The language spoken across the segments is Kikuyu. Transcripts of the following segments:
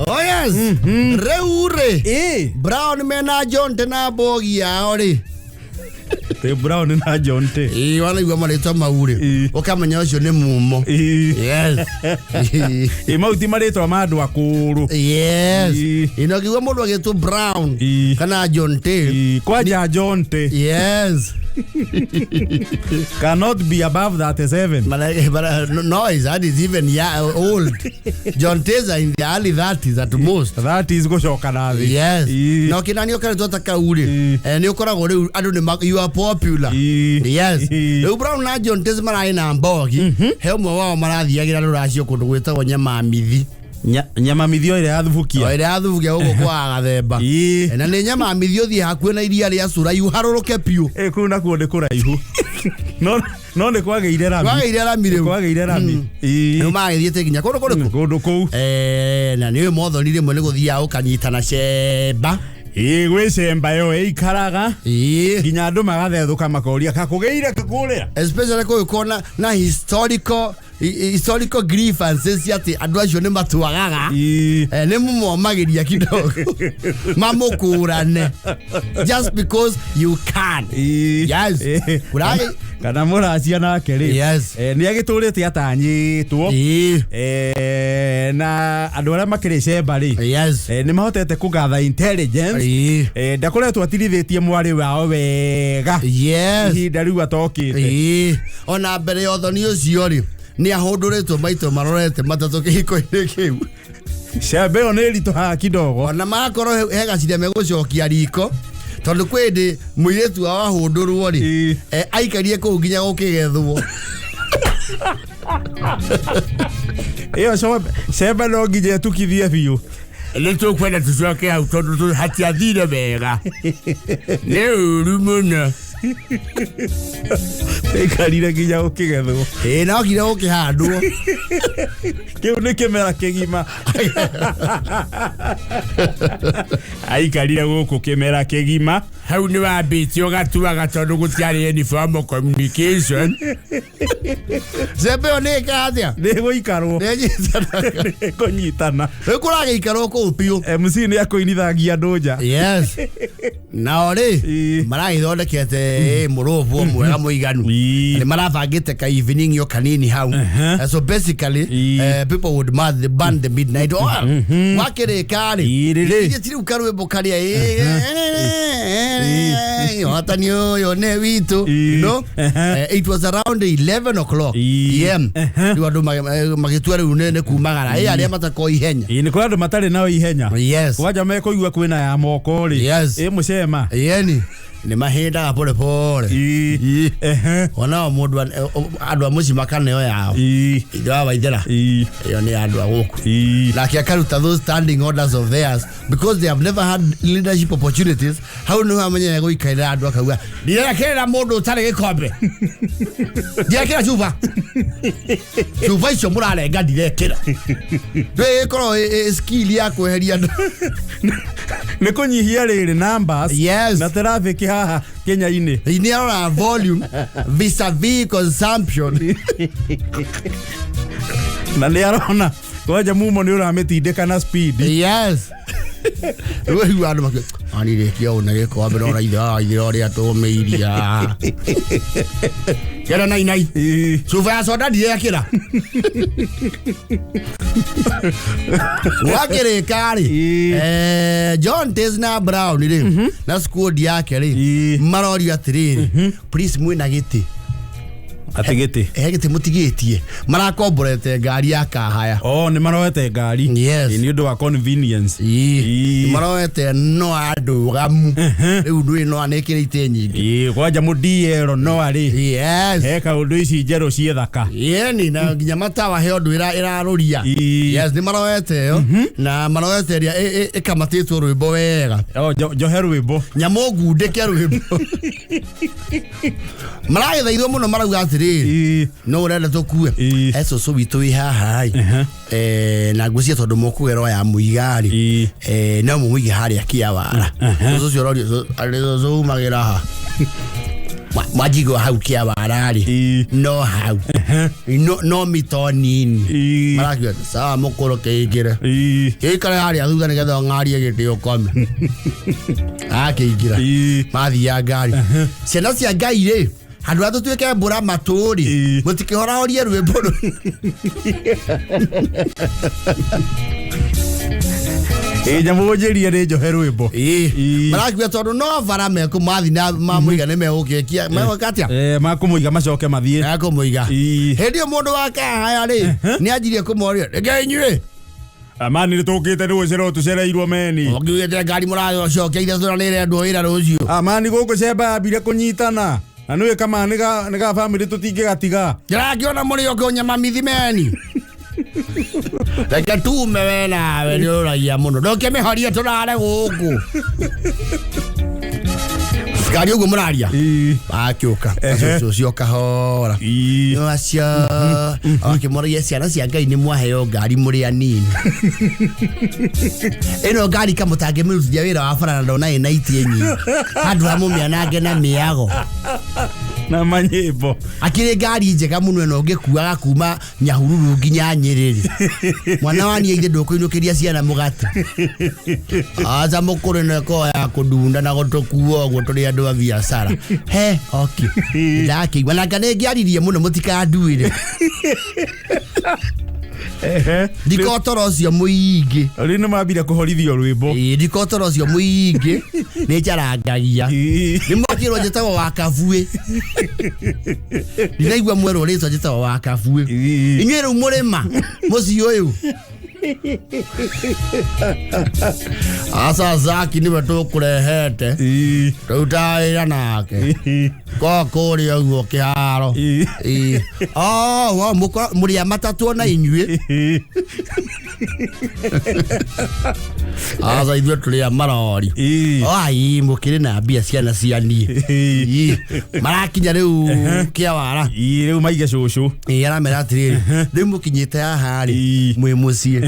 Oh yes. Rĩu rĩ Ĩ. Brown mena Jonte na Mbogi yao rĩ. Tĩ Brown na John T. Ĩĩ wanaigua marĩtwa mau rĩ. Ĩ. Ũkamenya ũcio nĩ mumo. Ĩ. Yes. Ĩ mau ti marĩtwa ma andũ akũrũ. Yes. Ĩ. Ĩno ngĩigua mũndũ agĩtwo Brown Ĩ. kana John T. Ĩ, Kwanja John T. Yes. Cannot be above 37. But no, that is even yeah, old. John Taylor in the early 30s at most. That is gũcoka na thĩ. Yes. Ĩ. Na ũkĩnanio karĩtwa ta kau rĩ, Ĩ. nĩ ũkoragwo rĩu andũ nĩ you are popular. Ĩ. Yes. Ĩ. Rĩu Brown na John Taylor mararĩ na Mbogi, he ũmwe wao marathiagĩra rũracio kũndũ gwĩtagwo Nyamamithi. Nyama mithio ĩrĩa O yathubukia. ĩrĩa yathubukia gũkũ kwa Gathemba. Ĩ. Na nĩ Nyamamithi ũthiĩ hakuhĩ na iria rĩa Cura iharũrũke biũ. Ĩ kũu nakuo nĩ kũraihu. No nĩ kwagĩire rami. Kwagĩire rami rĩu. Kwagĩire rami. Ĩ. Rĩu magĩthiĩte nginya kũndũ kũrĩkũ? Kũndũ kũu. Na nĩ ũyũ mothoni rĩmwe nĩ gũthiaga ũkanyitana cemba. Ĩ gwĩ cemba yo ĩikaraga. Ĩĩ. Nginya andũ magathethũka makoria kakũgĩire kũrĩa. Especially kũgĩkorwo na historical grievances atĩ andũ acio nĩ matwagaga. Ĩ. Nĩ mũmomagĩria kidogo mamũkũrane just because you can. Ĩ. Yes. Ĩ. Kana mũracia nake rĩ. Yes. Nĩ agĩtũrĩte atanyĩtwo. Ĩĩ. Na andũ arĩa makĩrĩ cemba rĩ. Yes. Nĩ mahotete kũgatha intelligence. Ĩĩ. Ndakoretwo atirithĩtie mwarĩ wao wega. Yes. Ihinda rĩu atokĩte. Ĩĩ. Ona mbere ya ũthoni ũcio rĩ nĩ ahũndũrĩtwo maito marorete matatũ kĩhiko-inĩ kĩu. Cemba ĩyo nĩ ritũhaga kidogo. Ona magakorwo he gacira megũcokia riko tondũ kwĩ hĩndĩ mũirĩtu wao ahũndũrwo rĩ, Ĩĩ. aikarie kũu nginya gũkĩgethwo. Ĩyo cemba no nginya ĩtukithie biũ. Nĩ tũkwenda tũcoke hau tondũ hatiathire wega. Nĩ ũru mũno. Ĩikarire nginya gũkĩgethwo. Ĩĩ no nginya gũkĩhandwo. Kĩu nĩ kĩmera kĩgima. Aikarire gũkũ kĩmera kĩgima. Hau nĩ wambĩtie ũgatuaga tondũ gũtiarĩ any form of communication. Cembe ĩyo nĩ ĩkaga atĩa? Nĩ gũikarwo. Nĩ ĩnyitanaga. Nĩ kũnyitana. Rĩu kũragĩikarwo kũu biũ. MC nĩ akũinithangia andũ nja. Yes. Nao rĩ Ĩĩ. maragĩthondekete mũrũbwo mwega mũiganu. Ĩĩ. Nĩ marabangĩte ka evening yo kanini hau. So basically Ĩĩ. people would mark the band the midnight oil. Wakĩrĩka rĩ Ĩĩ, rĩrĩ. ithuĩ ti rĩu karwĩmbo karĩa ũhotani ũyũ nĩ witũ. Ĩĩ. You know? It was around 11 o'clock Ĩĩ. PM. Rĩu andũ magĩtua rĩu nĩ kumagara. Ĩ arĩa matakoo ihenya. Ĩĩ nĩ kũrĩ andũ matarĩ nao ihenya. Yes. Kwanja mekũigua kwĩna ya moko rĩ. Yes. Ĩ mũcema. Yeni nĩ mahĩndaga pole pole. Ĩĩ. Ĩĩ. Ehe. Onao mũndũ andũ a mũciĩ makaneo yao. Ĩĩ. Ithe wa Waithera. Ĩĩ. Ĩyo nĩ andũ a gũkũ. Ĩĩ. Nake akaruta those standing orders of theirs because they have never had leadership opportunities. Hau nĩho amenyere gũikarĩra andũ akauga ndirekĩrĩra mũndũ ũtarĩ gĩkombe. Ndirekĩra cuba. Cuba icio mũrarenga ndirekĩra. Rĩu ĩkorwo ĩ skill ya kweheria andũ. Nĩ kũnyihia rĩrĩ numbers. Yes. Na traffic haha Kenya-inĩ. Nĩ arora volume vis-a-vis consumption. Na nĩ arona kwanja mumo nĩ ũramĩtindĩka na speed. Yes. Rĩu aigua andũ makiuga anirĩkia ũũ na gĩkombe no ithe wa ithe ũrĩa tũmĩiria. Kĩra nainai. Ĩĩ. Cuba ya soda ndirekĩra. Wakĩrĩka rĩ, Ĩĩ. John Tays na Brown rĩ na squad yake rĩ Ĩĩ. marorio atĩrĩrĩ, please mwĩna gĩtĩ. Atĩ gĩtĩ. He gĩtĩ mũtigĩtie marakomborete ngari ya kahaya. Oh, nĩ maroete ngari. Yes. Ĩĩ, nĩ ũndũ wa convenience. Ĩĩ. Ĩĩ. Maroete no andũgamu rĩu ndũĩ no anĩkĩrĩ itĩ nyingĩ. Ĩĩ, kwanja mũ DL no arĩ. Yes. He kaũndũ ici njerũ ciĩ thaka. Yeni na nginya matawa he ũndũ ĩrarũria. Ĩĩ. Yes, nĩ maroete ĩyo na maroete ĩrĩa ĩkamatĩtwo rwĩmbo wega. Oh, njohe rwĩmbo. Nyamũ ngundĩke rwĩmbo. Maragĩthaithwo mũno marauga atĩrĩrĩ, Ĩĩ. no ũrenda tũkue Ĩĩ. e cũcũ witũ wĩ haha ĩ, na ngwĩciria tondũ mũkũgerwo ya mũiga rĩ, Ĩĩ. no mũmũige harĩa kĩawara. Cũcũ ũcio ũrorio, arĩ cũcũ umagĩra ha? Mwajigwa hau kia warari Ii. no hau no mito nini Ii. marakiuga sawa mũkũrũ kĩingĩre Ii. gĩikare harĩa thutha nĩgetha ũng'arie gĩtĩ ũkome akĩingĩra Ii. mathia ngari ciana cia ngai rĩ handũ ha tũtuĩke mbũra matũ rĩ Ii. mũtikĩhorahorie rwĩmbo rũ Ĩ nyamũ njĩrie nĩ njohe rwĩmbo. Ii. marakiuga tondũ no bara mekũ mathi na mamũiga nĩ megũkĩkia megũka atĩa Eh, makũmũiga macoke mathiĩ. mekũmũiga Ii. hĩndĩ ĩyo mũndũ wa kahaya rĩ nĩ anjirie kũmoria reke inyuĩ Amani nĩ tũkĩte nĩ gũcererwo tũcereirwo meni. ũngiugĩte ngari mũracokia ithatũ na nĩ ĩrendwo wĩra rũciũ Amani gũkũ cemba yambire kũnyitana. Na nĩũĩ kama nĩ ga bamĩrĩ tũtingĩgatiga. ndĩrakĩona mũrĩ ũkĩ nyama mithimeni reke tume we nawe nĩ ũragia mũno ndũkĩmĩhorie tũrare gũkũ ngari ũguo mũraria Ii. akĩũka Ehe. ũcio kahora Ii. acio akĩmoragia ciana cia ngai nĩ mwaheo ngari mũrĩ anini ĩno ngari kamũtangĩmĩrutithia wĩra wa bara na ndona ĩna itĩ nyingĩ handũ ha mũmĩanange na mĩago Na manyĩmbo. akĩrĩ ngari njega mũno ĩno ũngĩkuaga kuma nyahururu nginya nyĩrĩrĩ mwana wa niĩ ithe ndũkũinũkĩria ciana mũgate aca mũkũrũ ĩno ĩkoragwo ya kũndunda na gũtũkua ũguo tũrĩ andũ a biacara he okay ndakĩigua na nga nĩngĩaririe mũno mũtikanduĩre Ehe. ndikotoro ũcio mũingĩ Rĩu nĩ mambire kũhorithio rwĩmbo. Ĩĩ, ndikotoro ũcio mũingĩ nĩ njarangagia Ii. nĩ mwakĩrwo njĩtagwo wa kabuĩ ndinaigua mwerwo rĩtwa njĩtagwo wa kabuĩ Ii. inyuĩ rĩu mũrĩma mũciĩ ũyũ aca zaki nĩwe tũkũrehete Ii. rĩu wĩra nake Ii. ko kũrĩa ũguo kĩharo Ii. Ĩĩ. Oh, wo, mũrĩ a matatũ ona inyuĩ Ii. aca ithuĩ tũrĩ a marori Ii. ai mũkĩrĩ na mbia ciana cia niĩ Ii. Ĩĩ. marakinya rĩu kĩawara Ii, rĩu maige cũcũ. Ĩĩ, aramera atĩrĩrĩ rĩu mũkinyĩte haha rĩ Ĩĩ. mwĩ mũciĩ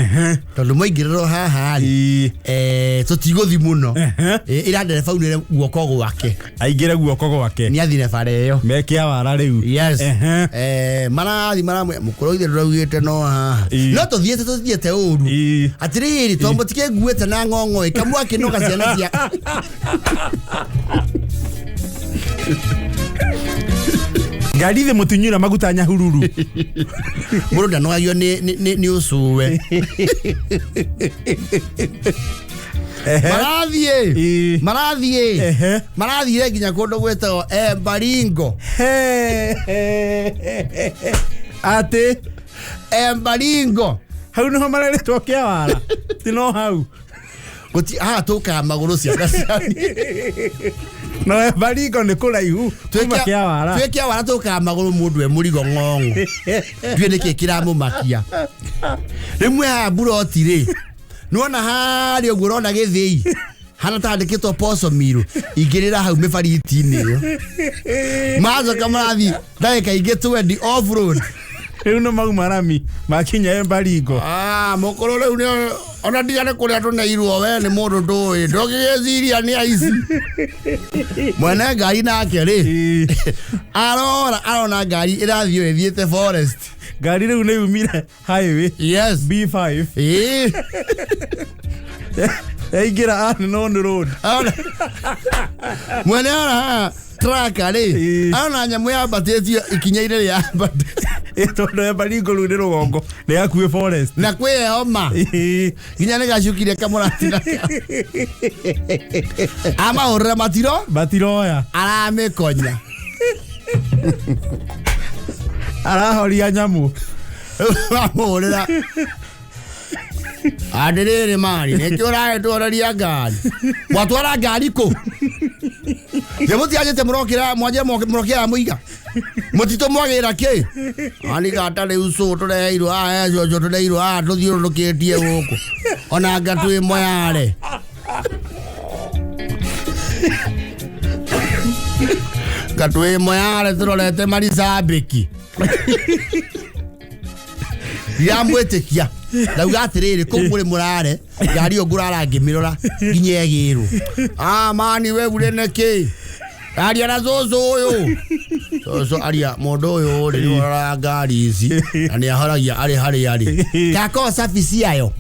tondũ mwaingĩrĩrwo haha rĩ Ii. tũtigũthi mũno Ĩĩ, ĩra ndereba aunĩre guoko gwake Aingĩre guoko gwake. nĩ athire bara ĩyo Me kĩawara rĩu. yes Ehe. Marathi maramwĩra mũkũrũ ithe ndũraugĩte no haha Ĩĩ. no tũthiĩte tũthiĩte ũru Ii. atĩrĩrĩ to mũtikĩnguĩte na ng'ong'o kamwakĩnoga ciana cia Ngari thĩ mũtinyuĩra maguta Nyahururu. mũndũ ndanogagio nĩ ũcũwe marathiĩ Ĩĩ. marathiĩ Ehe. marathire nginya kũndũ gwĩtagwo Embaringo Atĩ Embaringo hau nĩho mareretwo kĩawara. Ti no hau. gũti haha tũkaga magũrũ ciana ciani No Embaringo nĩ kũraihu kuma kĩawara. twĩ kĩawara tũkaga magũrũ mũndũ e mũrigo ng'ong'o ndiũĩ nĩkĩ kĩramũmakia rĩmwe haha mburoti rĩ nĩwona harĩa ũguo ũrona gĩthĩi hana tandĩkĩtwo poco miru ingĩrĩra hau mĩbariti-inĩ ĩyo macoka marathiĩ ndagĩka ingĩ 20 off road Rĩu nĩ mauma rami makinya Embaringo. Ah, mũkũrũ rĩu nĩ ona ndigane kũrĩa tũneirwo we nĩ mũndũ ndũĩ ndũngĩgĩciria nĩ aici mwene ngari nake rĩ Ĩĩ. arora arona ngari ĩrathiĩ o ĩthiĩte forest Ngari rĩu nĩ yumire highway yes B5 ĩĩ yaingĩra unknown road. Mwene ara haha traka rĩ Ĩĩ. arona nyamũ yambatĩtio ikinya-inĩ rĩambatĩtio Ĩ, tondũ Embaringo rĩu nĩ rũgongo nĩ hakuhĩ forest. na kwĩ homa Ĩĩ. nginya nĩ gacukire kamũratina amahũrĩra matiro Matiroya aramĩkonya arahoria nyamũ. amũhũrĩra andĩrĩrĩ mari nĩkĩ ũragĩtworeria ngari mwatwara ngari kũ nĩ mũtianjĩte mũrokĩra mwanjie mũrokĩra mũiga mũtitũ mwagĩra kĩ anigata rĩu cũ tũreheirwo haha cũcũ tũreheirwo haha tũthiũrũrũkĩtie gũkũ ona anga twĩ moyare nga twĩ moyare tũrorete maricambĩki ndiramwĩtĩkia ndauga atĩrĩrĩ kũu mũrĩ mũrare ngari ĩyo ngũrara ngĩmĩrora nginya ĩgĩrwo ah mani we ure nĩkĩ Aria na cũcũ ũyũ. Cũcũ aria mũndũ ũyũ rĩ nĩ ũroraga ngari ici na nĩ ahoragia arĩ harĩa arĩ. Kako safi ciayo.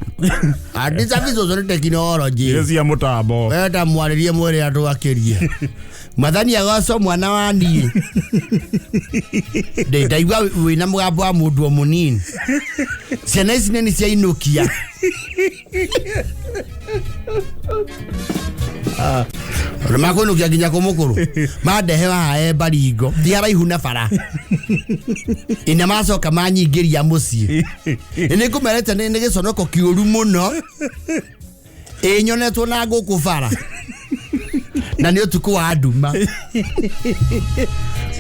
Andi safi cũcũ nĩ tekinoronjĩ. Icio cia mũtambo. We ta mwarĩrie mwĩrĩ andũ akĩrie. Mwathani agocwo mwana wa niĩ. Ndĩ ndaigua wĩna mũgambo wa mũndũ o mũnini. Ciana ici nĩ ciainũkia. Nĩ makũinũkia nginya kũmũkũrũ. Mandehe haha e Baringo. Ti haraihu na bara. Ina macoka manyingĩria mũciĩ. Nĩ ngũmerete nĩ gĩconoko kĩũru mũno. Ĩ nyonetwo na ngũkũ bara. Na nĩ ũtukũ wa nduma.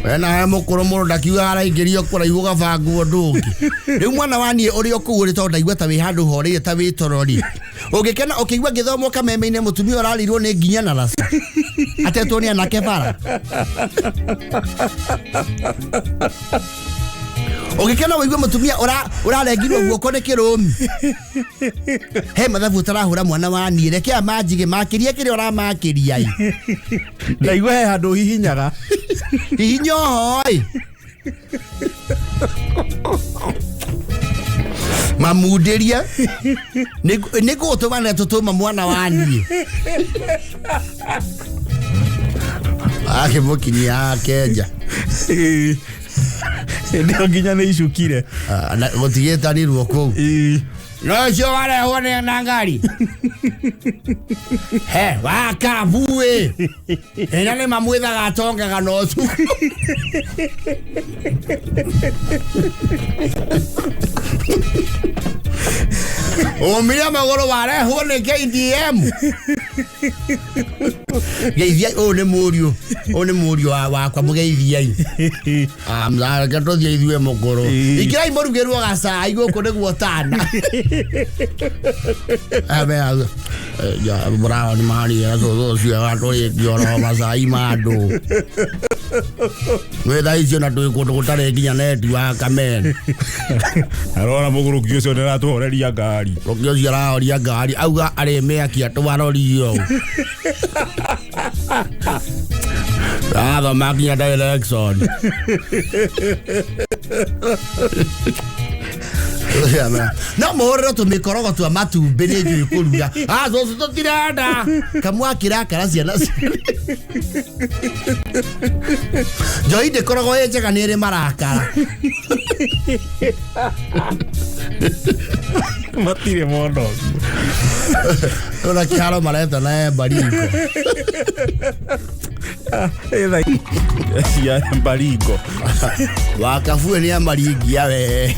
We nawe mũkũrũ mũno ndakiuga araingĩrio kũraihu gabangwo ũndũ ũngĩ. Rĩu mwana wa niĩ ũrĩ o kũu ũrĩ tondũ ndaigua ta wĩ handũ horeire ta wĩ toro rĩ. Ũngĩkena ũkĩigua ngĩthomwo kameme-inĩ mũtumia ũrarirwo nĩ nginya na raca. Atetwo nĩ anake bara. Ũngĩkena ũigue mũtumia ũrarengirwo guoko nĩ kĩrũmi. He mathabu ũtarahũra mwana wa niĩ reke aya manjige makĩrie kĩrĩa ũramakĩria ĩ. Ndaigua he handũ hihinyaga. Hihinya oho ĩ. Mamundĩrie nĩ ngũgũtũma na tũtũma mwana wa niĩ. Akĩmũkinyia Kenja. Hĩndĩ ĩyo nginya nĩ icukire. Gũtigĩtanirwo kũu. No ũcio warehwo nĩ na ngari. He, wakabuĩ. Ĩna nĩ mamwĩthaga atongaga na ũtukũ. Ũmire magũrũ warehwo nĩ KDM. Geithiai ũyũ nĩ mũriũ. Ũyũ nĩ mũriũ wakwa mũgeithiai. Reke tũthiĩ ithuĩ mũkũrũ. Ingĩrai mũrugĩrwo gacai gũkũ nĩguo tana. Brown maria cũcũ ũcio agatũrĩkia oro macai ma andũ. Gwĩ thaa icio na twĩ kũndũ gũtarĩ nginya neti wa kameni. Arona mũgũrũki ũcio nĩ aratũhoreria ngari. Mũgũrũki ũcio arahoria ngari auga arĩ mĩaki atwarorio. Athoma nginya direction. No mũhũrĩre tũmĩkorogo twa matumbĩ nĩ njũĩ kũruga. Cũcũ tũtirenda. Kamwe akĩrakara ciana Njohi ndĩkoragwo ĩ njega nĩ ĩrĩ marakara. Matirĩ mona ũguo. Ona kĩharo mareta na e Baringo. Cia Baringo. Wakabue nĩ amaringia we.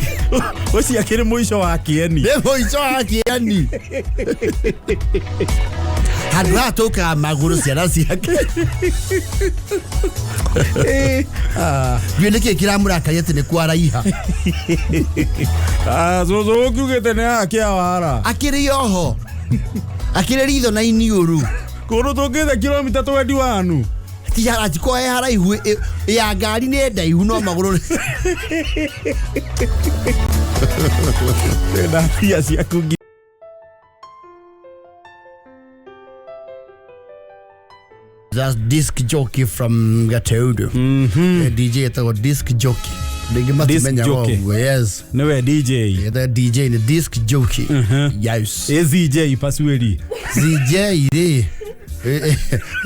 Ũcio akĩrĩ mũico wa kĩeni. Nĩ mũico wa kĩeni. Handũ haha tũkaga magũrũ ciana ciake. Ndiũĩ nĩkĩĩ kĩramũrakaria atĩ nĩ kwaraiha. Cũcũ ũkiugĩte nĩ haha kĩawara. Akĩrĩ oho. Akĩrĩ ritho na iniũrũ. Kũndũ tũkĩte kilomita 21. Ti harajiko he haraihu ya ngari nĩ ndaihu no magũrũ. Ndĩna mbia ciaku. That's disc jockey from Gatundu. DJ etagwo disc jockey. Ndingĩ matimenya ũguo, yes. Nĩwe DJ. The DJ nĩ disc jockey. Yes. AZJ Pasueli. ZJ rĩ.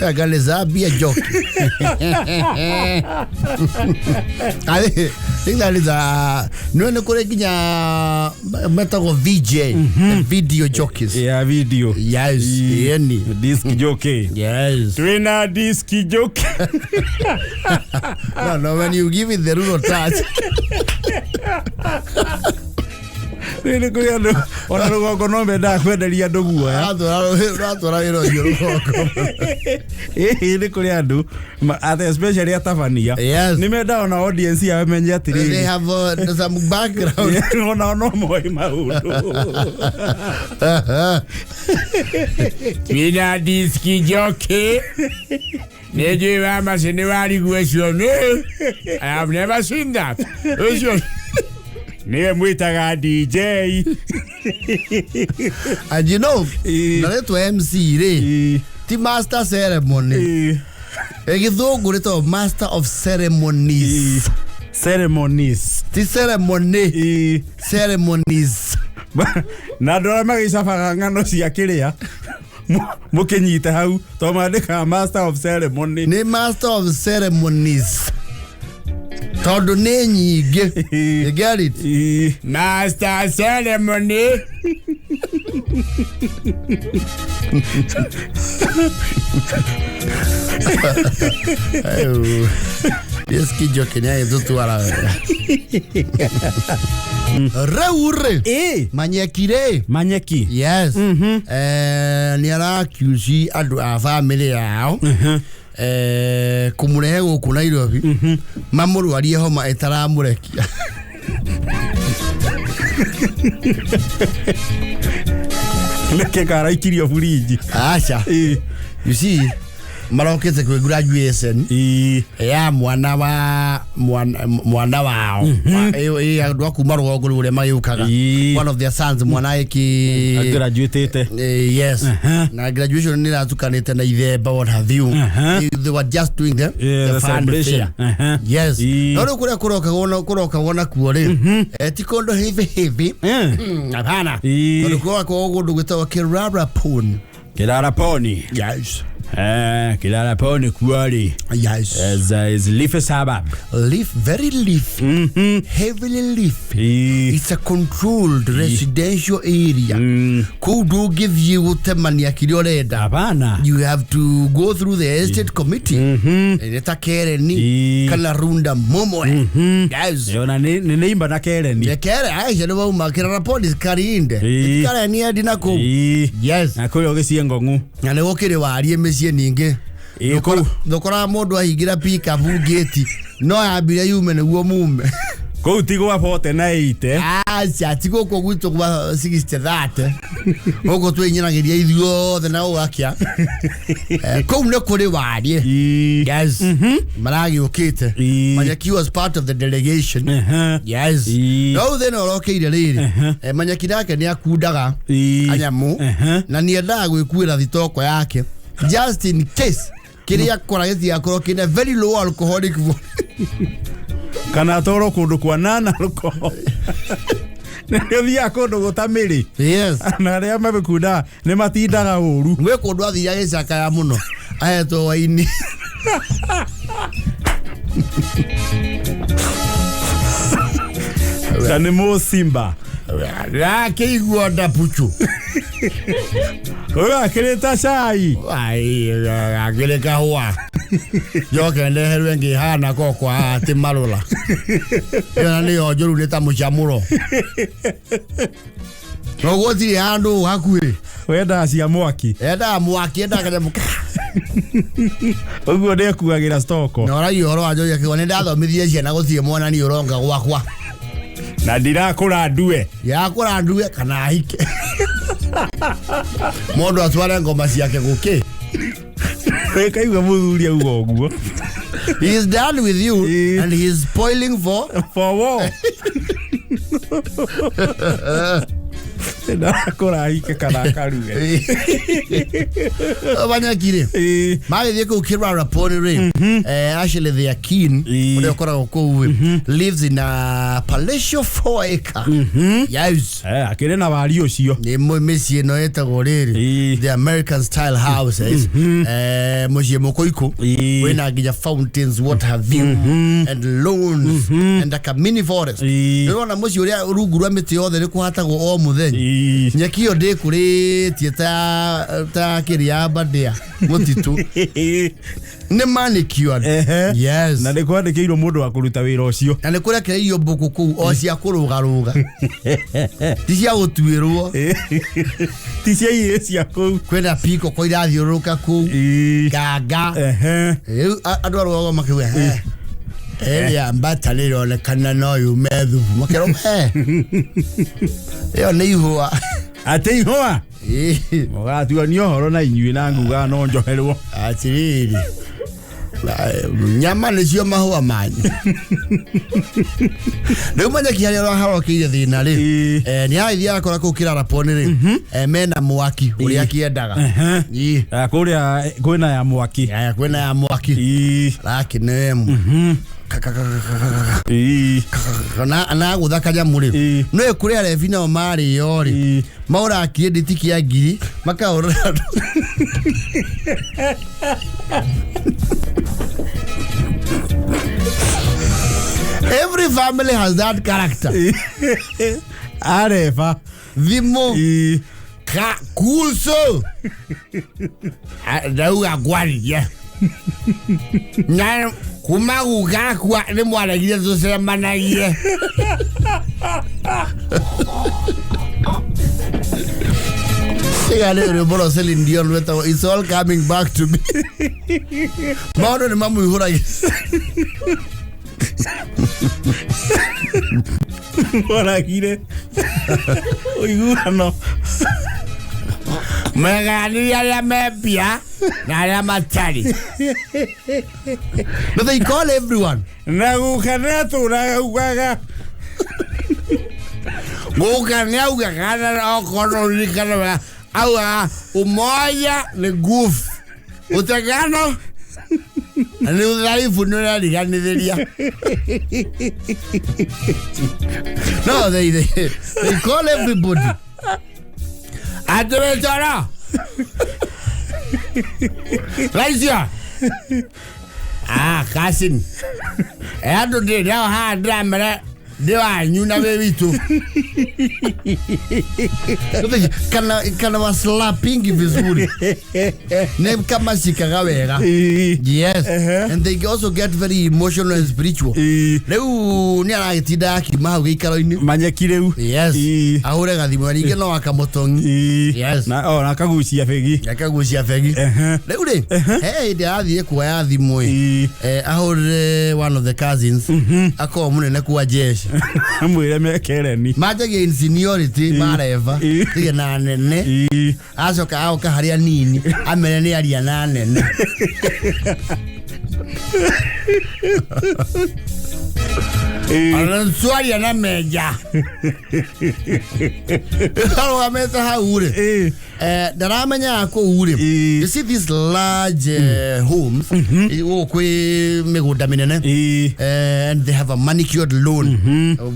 Anga Zambia jockey. I think that is a no nĩ kũrĩ nginya metagwo VJ, video jockeys. Yeah, video. Yes, yani. Disc jockey. Yes. Twina disc jockey. No, when you give it the rural touch. Nĩ kũrĩ andũ ona rũgongo no mendaga kwenderia andũ guoya. Atwara wĩra ũcio rũgongo. Ĩĩ nĩ kũrĩ andũ especially atabania. Yes. Nĩ mendaga ona audience yao ĩmenye atĩrĩrĩ. They have some background. Ona no moĩ maũndũ. Twina disc jockey. Nĩ njũĩ wa macini warigwo ũcio nĩ. I have never seen that. Ũcio Niwe mwitaga DJ. And you know, na rĩtwa MC rĩ, ti master ceremony. Gĩthũngũ rĩtagwo master of ceremonies. Ceremonies. Ti ceremony. Ceremonies. Na andũ arĩa magĩcabaga ng'ano cia kĩrĩa mũkĩnyite hau to mandĩkaga master of ceremony. Nĩ master of ceremonies tondũ nĩ nyingĩ. You get it? Master ceremony. Ayo. Yes, Kijoki nĩ agĩtũtwara wega rĩu rĩ. Manyeki rĩ. Manyeki. Yes. Nĩ arakiuci andũ a bamĩrĩ yao kũmũrehe gũkũ Nairobi mamũrwarie homa ĩtaramũrekia. Nĩkĩ karaikirio burinji? Aca. You see, marokĩte kwĩ graduation ya mwana wa mwana wao. Andũ a kuma rũgongo rũu ũrĩa magĩũkaga. One of their sons, mwana ĩkĩ Graduatĩte. Yes. Na graduation nĩ ĩratukanĩte na ithemba, what have you. They were just doing the, Yeah, the fun celebration. fair. Yes. No rĩu kũrĩa kũrokagwo nakuo rĩ, ti kũndũ hivi hivi. Hapana. Tondũ kũrokagwo kũndũ gwĩtagwo Kirarapon. Kiraraponi. Yes. Kiraraponi kuo rĩ Yes. is leaf suburb. Leaf, very leaf. Heavily leaf. It's a controlled residential area. Kũu ndũngĩthiĩ gũtemania kĩrĩa ũrenda. Hapana. You have to go through the estate committee. Nĩ ta Kereni kana Runda Momwe. Yes. Ona nĩ nĩimba na Kereni. Nĩ Kere, acio nĩ wauma Kiraraponi Karinde. Kareni endi na kũu. Yes. Na kũrĩa ũgĩcie ngong'u. Na nĩ gũkĩrĩ wariĩ mĩciĩ ningĩ. Kũu. Ndũkoraga mũndũ ahingĩra pickup ngĩti no yambire yume nĩguo mume. Kũu ti gwa 40 na 80. Aca, ti gũkũ gwitũ gwa 60 30 gũkũ twĩnyinagĩria ithuothe na ũgakĩa. Kũu nĩ kũrĩ wariĩ. Yes. Maragĩũkĩte. Manyeki was part of the delegation. Yes. No thĩna ũrokeire rĩrĩ, Manyeki nake nĩ akundaga anyamũ na nĩendaga gwĩkuĩra thitoko yake just in case kĩrĩa akora gĩtigakorwo kĩna very low alcoholic. Kana atwarwo kũndũ kwa nana alcohol. Nĩ ũthiaga kũndũ gũtamĩrĩ. Yes. Na arĩa mabĩkundaga nĩ matindaga ũru. Gwĩ kũndũ athire agĩcakaya mũno ahetwo waini. Na nĩ mũcimba. Ndakĩigua ndapuchu. Ũyũ akĩrĩta cai. Akĩrĩ kahũa njoke ndeherwe ngĩhana kokwa haha ti marũra ĩyo na nĩyo njũru nĩ ta mũcamũro no gũtirĩ handũ hakuhĩ. Wendaga cia mwaki. Endaga mwaki, endaga kanyamũ. Ũguo ndĩkuagĩra stoko. Na ũragia ũhoro wa njohi akĩgwa nĩ ndathomithirie ciana gũtirĩ mwana niĩ ũronga gwakwa. Na ndirakũra ndue. Yakũra ndue kana ahike mũndũ atware ngoma ciake gũkĩ. Kaigua mũthuri auga ũguo. He is done with you and he is spoiling for for war. Ndakũra ahike kana akarue. Manyeki rĩ magĩthiĩ kũu Kiraraponi rĩ, Ashley the Akin ũrĩa ũkoragwo kũu rĩ, lives in a palatial 4 acre. Yes. Akĩrĩ na wari ũcio. Nĩ mĩciĩ ĩno ĩtagwo rĩrĩ the American style houses, mũciĩ mũkũikũ wĩna nginya fountains, what have you, and lawns and like a mini forest. Nĩũrona mũciĩ ũrĩa rungu rwa mĩtĩ yothe nĩ kũhatagwo o mũthenya. Nyeki ĩyo ndĩkũrĩtie ta kĩrĩa mbandĩa mũtitũ nĩ manicured. Yes. Na nĩ kwandĩkĩirwo mũndũ wa kũruta wĩra ũcio. Na nĩ kũrekereirio mbũkũ kũu o cia kũrũgarũga, ti cia gũtuĩrwo. Ti cia irĩ cia kũu. Kwĩna piko ko irathiũrũrũka kũu nganga. Rĩu andũ a rũgongo makiuga ĩrĩa mbata nĩ ĩronekana no yume thubu, makerwo ĩyo nĩ ihũa. Atĩ ihũa. Mũgatuania ũhoro na inyuĩ na nguga no njoherwo. Atĩrĩrĩ, Nyama nĩcio mahũa manyu. Rĩu Manyeki harĩa ũraharokeire thĩna rĩ, Ĩĩ. nĩ agĩthiĩ akora kũu kĩraraponi rĩ, mena mwaki ũrĩa akĩendaga. Ĩĩ. Ah, kũrĩa kwĩna ya mwaki. Aya, kwĩna ya mwaki. Ĩĩ. Rakĩnemu. Ĩĩ. Na gũtha kanyamũ rĩ, Ĩĩ. no kũrĩ arebi nao marĩo rĩ, Ĩĩ. maũraga kĩndĩti kĩa ngiri makahũrĩra andũ. Every family has that character. Areba. Thimũ Ĩĩ. Ka kuso. Ndauga ngwaririe. Na kuma gugakua nĩ mwaregire tũcemanagie. Tiga rĩ rwĩmbo rwa Celine Dion rwĩtagwo It's all coming back to me. Maũndũ nĩ mamũihũragia. Moragire ũiguano. Meganirie arĩa me mbia na arĩa matarĩ. But they call everyone. Na guka nĩ atũraga ugaga. Guka nĩ augaga na okorwo ũririkane wega augaga umoja ni nguvu, utengano ni udhaifu, nĩ ũrariganithĩria. No, they call everybody. Atĩ wĩ toro Raisia. Ah, cousin. Andũ ndĩ nao haha ndĩramera ndĩ wanyu na wĩ witũ. Kana wa slapping vizuri. Ne kama shikaga wega. Ĩĩ. Yes. Ehe. And they also get very emotional and spiritual. Ĩĩ. Rĩu nĩ aragĩtinda akiuma hau gĩikaro-inĩ. Manyeki rĩu. Yes. Ĩĩ. Ahũre gathimũ na ningĩ no akamũtong'i. Ĩĩ. Yes. Na o na akagucia begi. Akagucia begi. Ehe. Rĩu rĩ, he hĩndĩ arathiĩ kuoya thimũ ĩ. Ĩĩ. Ahũrĩre one of the cousins akorwo mũnene kwa jeshi. Amwĩre mekereni. Manjagia in seniority mareva Ĩĩ. tige na nene. Ĩĩ. Acoka agoka harĩa nini amere nĩ aria na nene. Ĩĩ. Ona twaria na menja. Arũgamĩte hau rĩ, Ĩĩ. ndaramenyaga kũu rĩ, Ĩĩ. you see these large homes gũkũ kwĩ mĩgũnda mĩnene. Ĩĩ. And they have a manicured lawn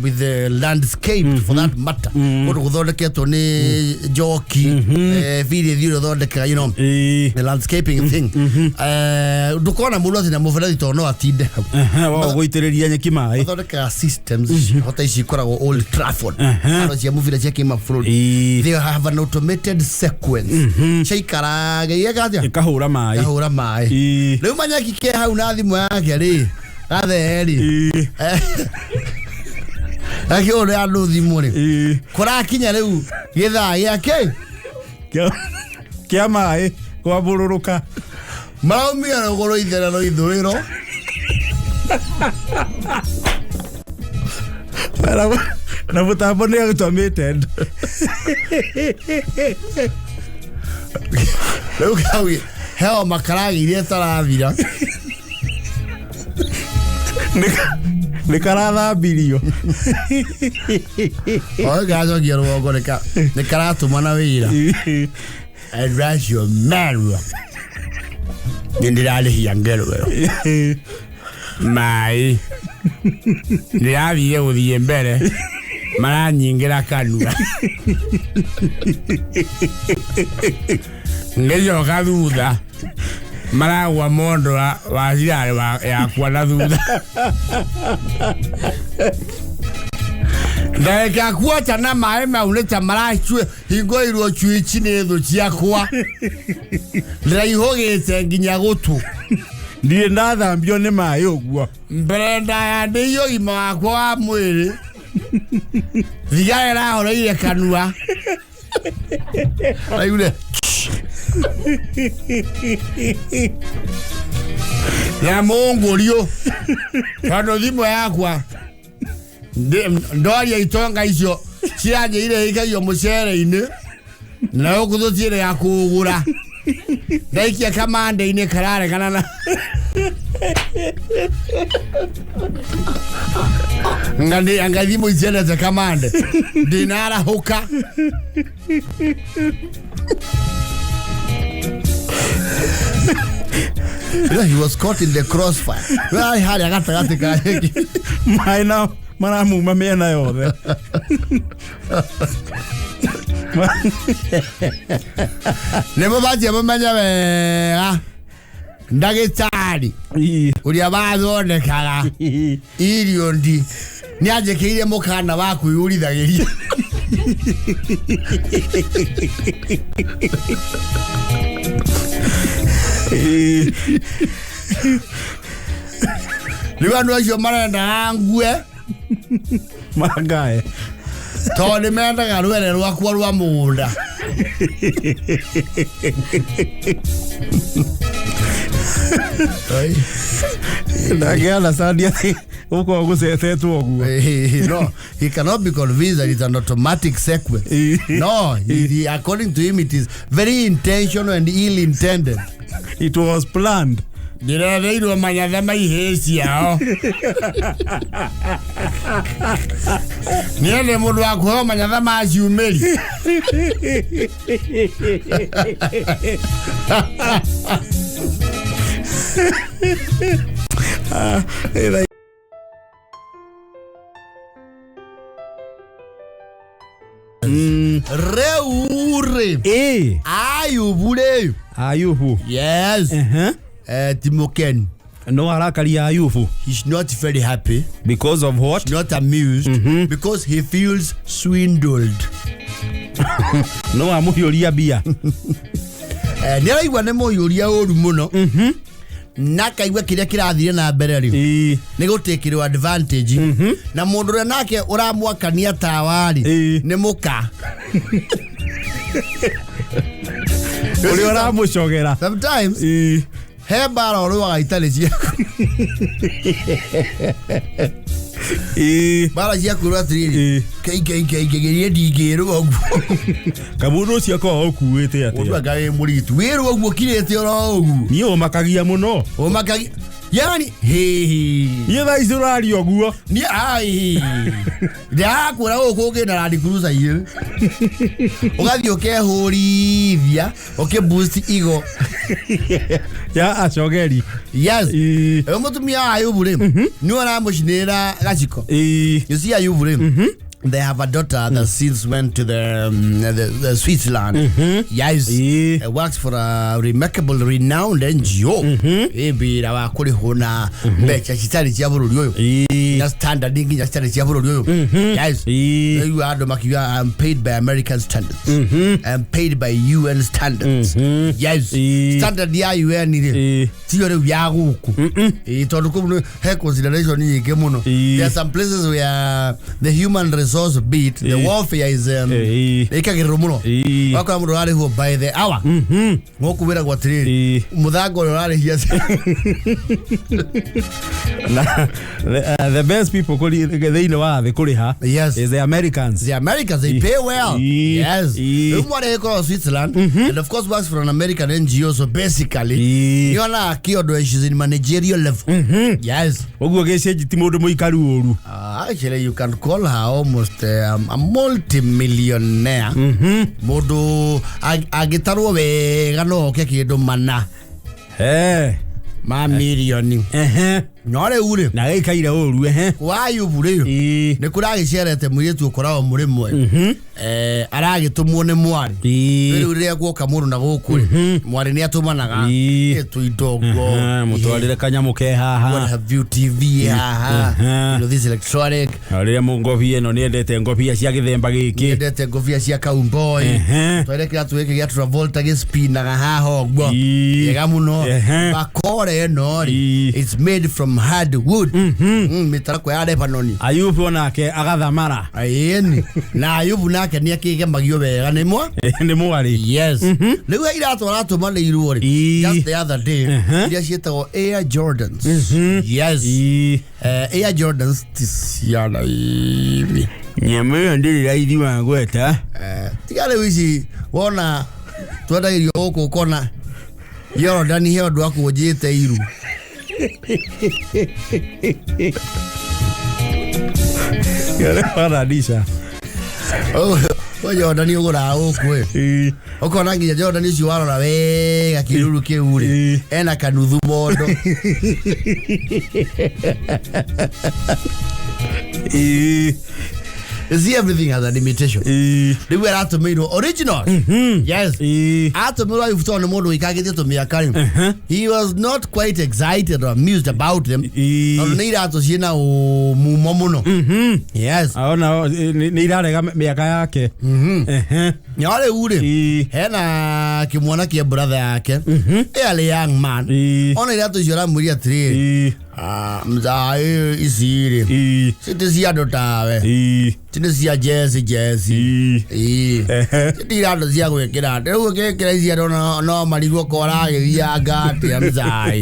with the landscape for that matter, kũndũ gũthondeketwo nĩ njoki, birithi ũrĩa ũthondekaga Ĩĩ. the landscaping thing. Ndũkona mũndũ atĩ na mũberethi tondũ no atinde hau. Ehe, wa gũitĩrĩria nyeki maĩ. Mathondekaga systems hota ici ikoragwo Old Trafford, haro cia mũbira cia kĩmabũrũri. Ĩĩ. They have an automated sequence ciaikaraga igeka atĩa? Ĩkahũra maĩ. Kahũra maĩ. Ĩĩ. Rĩu Manyaki ke hau na thimũ yake rĩ, gathee rĩ, Ĩĩ. akĩhũrĩra andũ thimũ rĩ, Ĩĩ. kũrakinya rĩu gĩthaa gĩake Kĩa maĩ kwambũrũrũka. maraumire rũgũrũ itherero ithũĩro. Na mũtambo nĩ automated. Rĩu kau heo makaragĩire ĩtarathira. Nĩ karathambirio. O gacokia rũgongo nĩ karatũmana wĩra. Ĩĩ. Andũ acio merwo nĩ ndĩrarĩhia ngero ĩyo. Ĩĩ. Maĩ ndĩrathire gũthiĩ mbere maranyingĩra kanua ngĩcoka thutha maragwa mondo wa cirarĩ yakwa na thutha ndagĩka kuota na maĩ mau nĩ ta maracue hingũirwo cuici nĩ thũ ciakwa ndĩraihũgĩte nginya gũtũ. Ndirĩ ndathambio nĩ maĩ ũguo. Mbere ndaya ndĩiyo ũgima wakwa wa mwĩrĩ thigara ĩrahoreire kanua. Raigure Na mũngũriũ tondũ thimũ yakwa ndoria itonga icio ciranjĩire ikagio mũcere-inĩ na gũkũ tũtiĩrĩga kũgũra ndaikia kamande-inĩ kararegana na Ngani anga thimũ iciendete kamande ndinarahũka. You know, he was caught in the crossfire. Arĩ harĩa gatagatĩ ka nyeki. Maĩ na maramuma mĩena yothe. Nĩ mũbatiĩ mũmenye wega ndagĩtarĩ ũrĩa wathondekaga irio ndi nĩ anjĩkĩire mũkana wa kwĩyũrithagĩria. Rĩu andũ acio marendaga ngue Mangae. Tondũ nĩ mendaga rwere rwakwa rwa mũgũnda. Ai. Ndangĩanacandi atĩ gũkorwo gũcetetwo ũguo. No, he cannot be convinced that it's an automatic sequence. No, according to him, it is very intentional and ill-intended. It was planned. Ndĩretheirwo manyatha ma ihĩĩ ciao. Niĩ ndĩ mũndũ wa kũheo manyatha ma ciumĩri. Rĩu rĩ, Ĩ. Ayubu rĩ. Ayubu. Yes. Ehe. Ti mũkenu. No arakaria Ayubu. He's not very happy. Because of what? Not amused. Because he feels swindled. No amũhiũria mbia. Nĩ araigua nĩ mũhiũria ũru mũno na akaigua kĩrĩa kĩrathire na mbere rĩ Ĩ. nĩ gũtĩkĩrwo advantage na mũndũ ũrĩa nake ũramwakania tawa rĩ Ĩ. nĩ mũka. Ũrĩa ũramũcogera. Sometimes Ĩ. he mbara ũrũaga itarĩ ciaku. Ĩ. Mbara ciaku ũrĩa atĩrĩrĩ Ĩ. keingeingeingegerie ndingĩrwo ũguo. Kamũndũ ũcio akoragwo ũkuĩte Mũndũ atĩa? anga wĩ mũritũ wĩrwo ũguo ũkirĩte oro ũguo. Niĩ ũmakagia mũno. Ũmakagia yani hihi. Niĩ thaa ici ũraria ũguo. Ni ai ndĩrakwĩra gũkũ ũngĩ na Land Cruiser igĩrĩ ũgathiĩ ũkehũrithia ũkĩ-boost ego. Ya acogeri. Yes. Ĩ. Ũyũ mũtumia wa Ayubu rĩ nĩwe ũramũcinĩra gaciko. Ĩ. You see Ayubu rĩ, they have a daughter that since went to the Switzerland. Yes. Ĩ. Works for a remarkable renowned NGO. Ĩ wĩra wa kũrĩhwo na mbeca citarĩ cia bũrũri ũyũ. Ĩ. Na standard nginya citarĩ cia bũrũri ũyũ. Yes. Ĩ. Rĩu andũ makiuga I'm paid by American standards. I'm paid by UN standards. Yes. Ĩ. Standard ya UN rĩ Ĩ. tiyo rĩu ya gũkũ. Ĩ tondũ kũu he consideration nyingĩ mũno. Ĩ. There are some places where the human resource bit, the Ĩ. warfare is Ĩ. ĩkagĩrĩrwo mũno. Ĩ. Wakora mũndũ ũrarĩhwo by the hour. Gũkũ wĩragwo atĩrĩrĩ Ĩ. mũthanga ũrĩa ũrarĩhia Na the best people kũri thĩinĩ wa thĩ kũrĩha Yes. is the Americans. The Americans, they pay well. Ĩ. Yes. Ĩ. Rĩu mwarĩ ĩkoragwo Switzerland and of course works for an American NGO, so basically Ĩ. nĩonaga kĩondo she's in managerial level. Yes. Ũguo gĩcenji ti mũndũ mũikaru ũru. Actually, you can call her almost a multimillionaire. Mũndũ angĩtarwo wega no oke kĩndũ mana Eh. ma mirioni. Ehe. No rĩu rĩ Na gĩikaire ũru ehe. kwa Ayubu rĩ Ĩ. nĩ kũragĩcerete mũirĩtu ũkoragwo mũrĩmwe aragĩtũmwo nĩ mwarĩ. Ĩ. Rĩu rĩrĩa guoka mũndũ na gũkũ rĩ mwarĩ nĩ atũmanaga Ĩ. tũindongo Mũtwarĩre kanyamũ ke what haha. have you TV haha, Mhm. you know, this electronic. Na rĩrĩa ngobia ĩno nĩendete ngobia cia gĩthemba gĩkĩ. Nyendete ngobia cia cowboy. Ehe. Twere kĩratũ gĩkĩ gĩa Travolta gĩspinaga haha ũguo. Ĩ. Gĩega mũno. Ehe. Bakora ĩno rĩ Ĩ. it's made from hardwood. Mĩtarakwa ya Lebanon. Ayubu onake agathamara. Ĩni na Ayubu nake nĩ akĩgemagio wega nĩ mwa. Nĩ mwarĩ. Yes. Rĩu he iratũ aratũmanĩirwo rĩ Ĩ. just the other day Mhm. iria ciĩtagwo Air Jordans. Yes. Ĩ. Air Jordans ti ciana ibi. Nyamũ ĩyo ndĩrĩ raithi wa gweta. Tiga rĩu ici wona twendagĩrio gũkũ ũkona Yorodani he ũndũ akũnjĩte iru. Yale Å Jordan å gå raga gå kå Ĩĩ. ũkona nginya Jordan ũcio warora wega kĩruru kĩu rĩ Ĩĩ. ena kanuthu mondo. Ĩĩ. You see, everything has a limitation. Ĩĩ. Rĩu aratũmĩirwo original, yes. Ĩĩ. Atũmĩrwo Ayubu tondũ nĩ mũndũ wĩikangĩtie tũmĩaka rĩ, he was not quite excited or amused about them Ĩĩ. tondũ nĩ iratũ ciĩna ũmumo mũno, yes. Ona nĩ irarega mĩaka yake. Ehe. No rĩu rĩ, Ĩĩ. hena kĩmwana kĩa brother yake, arĩ young man. Ĩĩ. Ona iratũ icio aramwĩria atĩrĩrĩ, Ĩĩ. "Ah, mzaĩ ici rĩ Ĩĩ. citi cia andũ tawe, Ĩĩ. ti nĩ cia jeci jeci." Ĩĩ. Ĩĩ. Ehe. Ti iratũ cia gwĩkĩra rĩu ũgĩkĩra ici andũ no marigwo ko ũragĩthianga atĩa mzaĩ.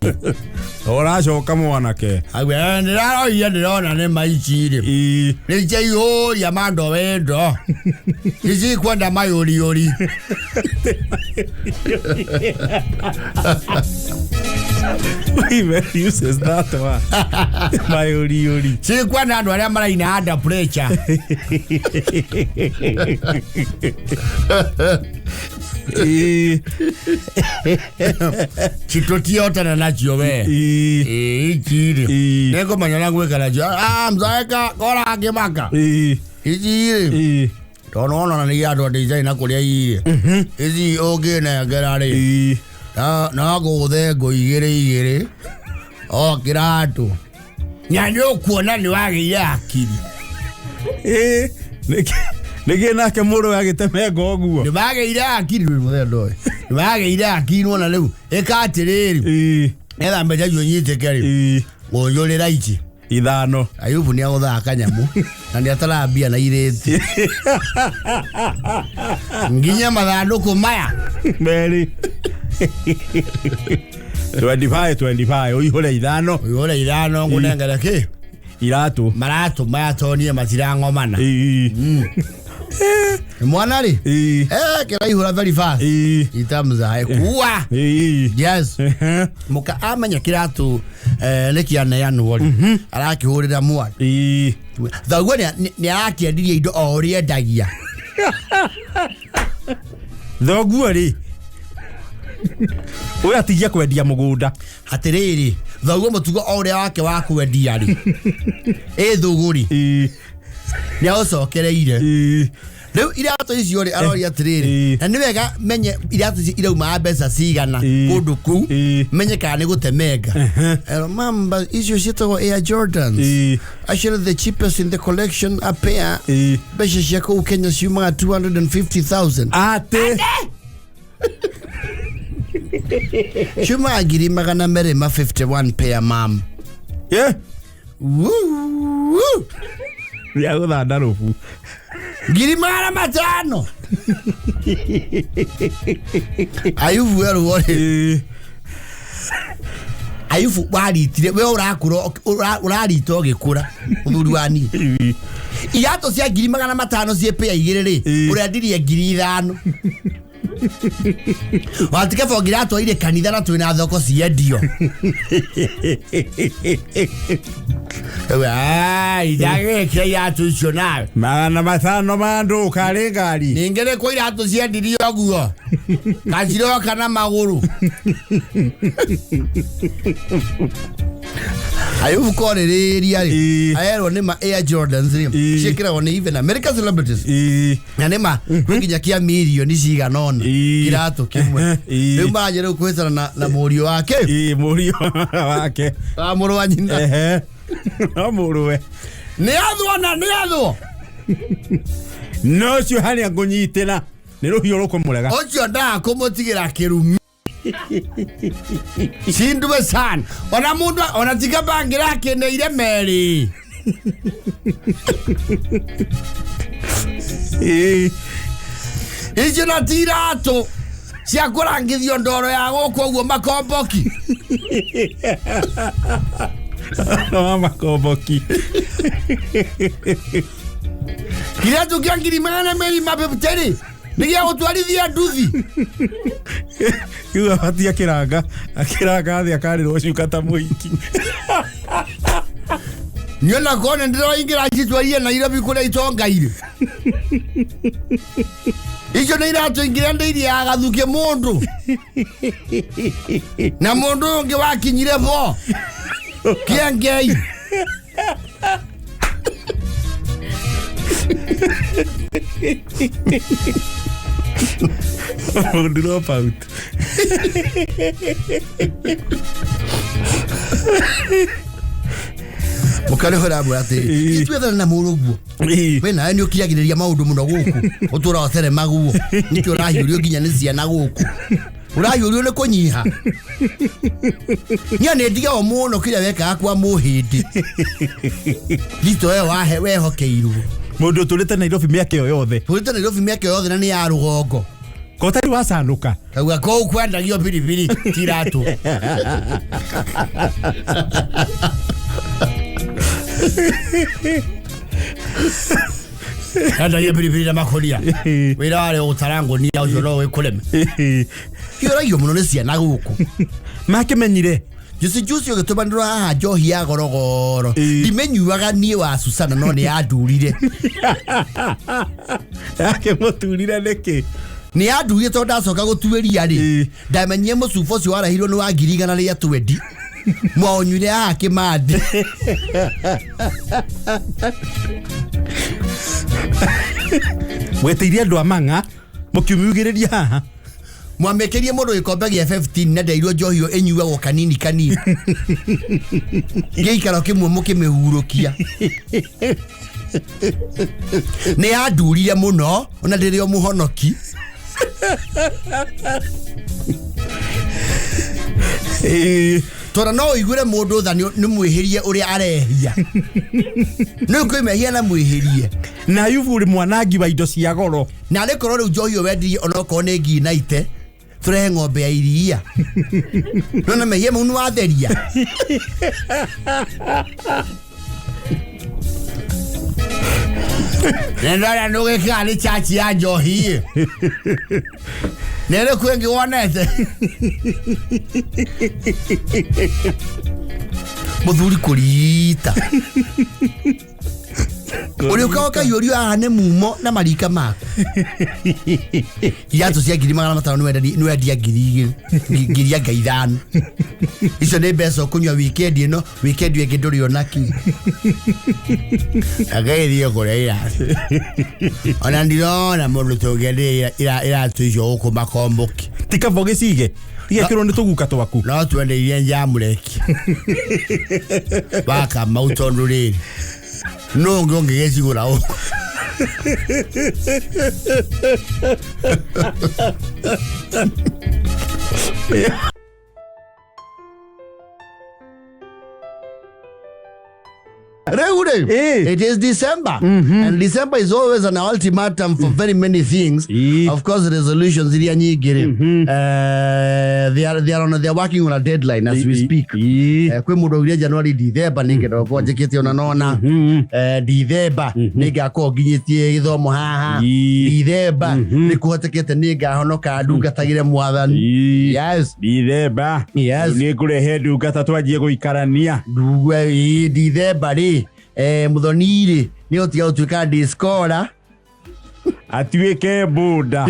Ũracoka mwanake. Auga, "Ndĩraroire ndĩrona nĩ maici rĩ Ĩĩ. nĩciaihũria mando wendo icikwenda mayũriũri." Even uses that one. Mayũriũri. Cikwenda andũ arĩa maraina under pressure. Ĩĩ. Citũtiotana nacio we. Ĩĩ. Ĩĩ, ici rĩ Ĩĩ. nĩngũmenya na gwĩka nacio. Ah, mzaeka korangĩmaka Ĩĩ. ici rĩ Ĩĩ. tondũ wona nĩ andũ design na kũrĩa irĩ ici ũngĩnengera rĩ, Ĩĩ. no ngũgũthe ngũ igĩrĩ igĩrĩ o kĩratũ na nĩ ũkuona nĩ wagĩire akiri. Ĩĩ. Nĩkĩ nake mũrũ agĩtemenga ũguo? Nĩ wagĩire akiri rĩ mũthenya ũyũ nĩ wagĩire akiri wona rĩu ĩka atĩrĩrĩ, Ĩĩ. nĩgetha mbeca icio nyitĩke rĩ, Ĩĩ. ngũnjũrĩra ici Ithano. Ayubu nĩ agũthaga kanyamũ na nĩ atarambia na irĩti nginya mathandũkũ maya. Merĩ. 25 25 ũihũre ithano. Ũihũre ithano ngũnengere kĩ? Iratũ. Maratũ maya tonie matirang'omana. Ĩĩ. Mwana rĩ, Ĩĩ. kĩraihũra very fast. Ĩĩ. Itamzae kuwa. Ĩĩ. Yes. Ehe. Mũka amenya kĩratũ nĩ kĩaneanwo rĩ, arakĩhũrĩra mwana. Ĩĩ. Thoguo nĩ arakĩendirie indo o ũrĩa endagia. Thoguo rĩ ũyũ atigie kwendia mũgũnda. Atĩrĩrĩ, thoguo mũtugo o ũrĩa wake wa kwendia rĩ, ĩ thũgũri Ĩĩ. nĩ aũcokereire. Ĩĩ. Rĩu iratũ icio rĩ, aroria atĩrĩrĩ, Ĩĩ. na nĩ wega menye iratũ ici iraumaga mbeca cigana Ĩĩ. kũndũ kũu, Ĩĩ. menye kana nĩ gũtemenga. Ero, mamba icio ciĩtagwo Air Jordans, Ĩĩ. actually the cheapest in the collection, a pair, Ĩĩ. mbeca cia kũu Kenya ciumaga 250,000. Atĩ Ciumaga 251,000 pair, mam. Ĩ. Woo! Rĩa gũthanda rũbu. 500,000. Ayubu werwo rĩ, Ĩĩ. Ayubu waritire we ũrakũra ũrarita ũgĩkũra mũthuri wa niĩ. Ĩĩ. Iratũ cia 500,000 ciĩ pĩa igĩrĩ rĩ, Ĩĩ. ũrendirie 5,000 watike bongi iratwarire kanitha na twĩna thoko ciendio. Ndagĩkĩra iratũ icio nawe. 500 ma ndũka rĩ ngari. Ningĩ nĩ kwa iratũ ciendirio ũguo kaciroka na magũrũ. Ayubu korĩrĩria rĩ, Ĩĩ. aerwo nĩ ma Air Jordans rĩ Ĩĩ. ciĩkĩragwo nĩ even American celebrities. Ĩĩ. Na nĩ ma kwĩ nginya kĩa mirioni cigana ũna Ĩĩ. kĩratũ kĩmwe. Ĩĩ. Rĩu maranjia rĩu kwĩcana na mũriũ wake. Ĩĩ mũriũ wake. Wa mũrũ wa nyina. Ehe. No mũrũwe. Nĩ athwo na nĩ athwo. No ũcio harĩa ngũnyitĩra nĩ rũhiũ rũkũmũrega. Ũcio ndaga kũmũtigĩra kĩrumi cindwe sana ona mundu ona tiga bangira akeneire merĩ. Ĩĩ. Icio na ti iratũ cia kũrangithio ndoro ya gũkũ ũguo makomboki. No makomboki. Kĩratũ kĩa 250,000. Nĩ gĩa gũtwarithia nduthi. Kiu abatie akĩranga akĩranga thĩ akarĩrwo cuka ta mũhiki. Niona kona ndĩroingĩra njitwarie Nairobi kũrĩa itonga-irĩ. Icio nĩ iratũ ingĩra ndĩirie agathukie mũndũ. Na mũndũ ũyũ ũngĩ wakinyire bo. Kĩengei. Drop out. Mũkarĩhũra mbura atĩrĩ. Ĩĩ. Itwethana na mũrũguo. Ĩĩ. We nawe nĩ ũkiragĩrĩria maũndũ mũno gũkũ. Ũtũraga ũtherema guo. Nĩkĩo ũrahiũrio nginya nĩ ciana gũkũ. Ũrahiũrio nĩ kũnyiha. Niĩ nĩ ndigagwo mũno kĩrĩa wekaga kwa mũhĩndĩ. Thito ĩyo wahe wehokeirwo. Mũndũ ũtũrĩte Nairobi mĩaka ĩyo yothe. Tũrĩte Nairobi mĩaka ĩyo yothe na nĩ ya rũgongo. Kotari wacanũka. Kauga kũu kwendagio biribiri ti iratũ. Endagia biribiri na makũnia. Wĩra warĩ gũtara ngũnia ũcio no wĩkũreme. Hiũragio mũno nĩ ciana gũkũ. Makĩmenyire. Juici juici ũgĩtũmanĩrwo haha njohi ya gorogoro. Ĩĩ. Ndimĩnyuaga niĩ wa Susana no nĩ yandurire. Akĩmũturire nĩkĩ? Nĩ yandurire tondũ ndacoka gũtuĩria rĩ. Ĩĩ. Ndamenyire mũcuba ũcio warehirwo nĩ wa 120,000. Mwaũnyuire haha Kĩmathi. Wetĩirie andũ a mang'a mũkiumugĩrĩria haha. Mwamĩkĩrie mũndũ gĩkombe gĩa 15 na ndeirwo njohi ĩyo ĩnyuagwo kanini kanini. Gĩikaro kĩmwe mũkĩmĩhurũkia. Nĩ yandurire mũno ona ndĩrĩ o mũhonoki. Ĩĩ. Tondũ no ũiguĩre mũndũ tha nĩ mwĩhĩrie ũrĩa arehia. Nĩ kwĩ mehia na mwĩhĩrie. Na Ayubu ũrĩ mwanangi wa indo cia goro. Na arĩ korwo rĩu njohi ĩyo wendirie onokorwo nĩ ngiri naite tũrehe ng'ombe ya iria. Nona mehia mau nĩ watheria. Nenda nĩ ũgĩkaga nĩ chachi ya njohi. Nĩ ĩrĩkũ ĩngĩ wonete? Mũthuri kũriita. Ũrĩũkaga ũkaiyũrio haha nĩ mumo na marika maku. Iratũ cia 500,000 nĩ wendia 2,000, 5,000. Icio nĩ mbeca ũkũnyua weekend ĩno, weekend ĩyo ĩngĩ ndũrĩ ona ki. Agĩthiĩ kũrĩa iratũ. Ona ndirona mũndũ tũngĩenderia iratũ icio gũkũ makomboki. Ti kaba ũgĩcige. Igekĩrwo nĩ tũguka twaku. No twendeirie njamũreki. Wa Kamau tondũ rĩrĩ. Nũ ũngĩ ũngĩgĩcigũra gũkũ? Rĩu rĩ, Ĩĩ. it is December. And December is always an ultimatum for very many things. Ĩĩ. Of course, resolutions iria nyingĩ rĩ, they are working on a deadline as we speak. Ĩĩ. Kwĩ mũndũ augire January Dithemba nĩ ngenda gũkorwo njĩkĩte ona nona. Dithemba nĩ ngakorwo nginyĩtie gĩthomo haha. Ĩĩ. Dithemba nĩ kũhotekete nĩ ngahonoka ndungatagĩre mwathani. Ĩĩ. Yes. Dithemba. Yes. Nĩ ngũrehe ndungata twanjie gũikarania. Ndugue ĩĩ Dithemba rĩ, mũthoni rĩ nĩ ũtiga gũtuĩka discora. Atuĩke mbũnda.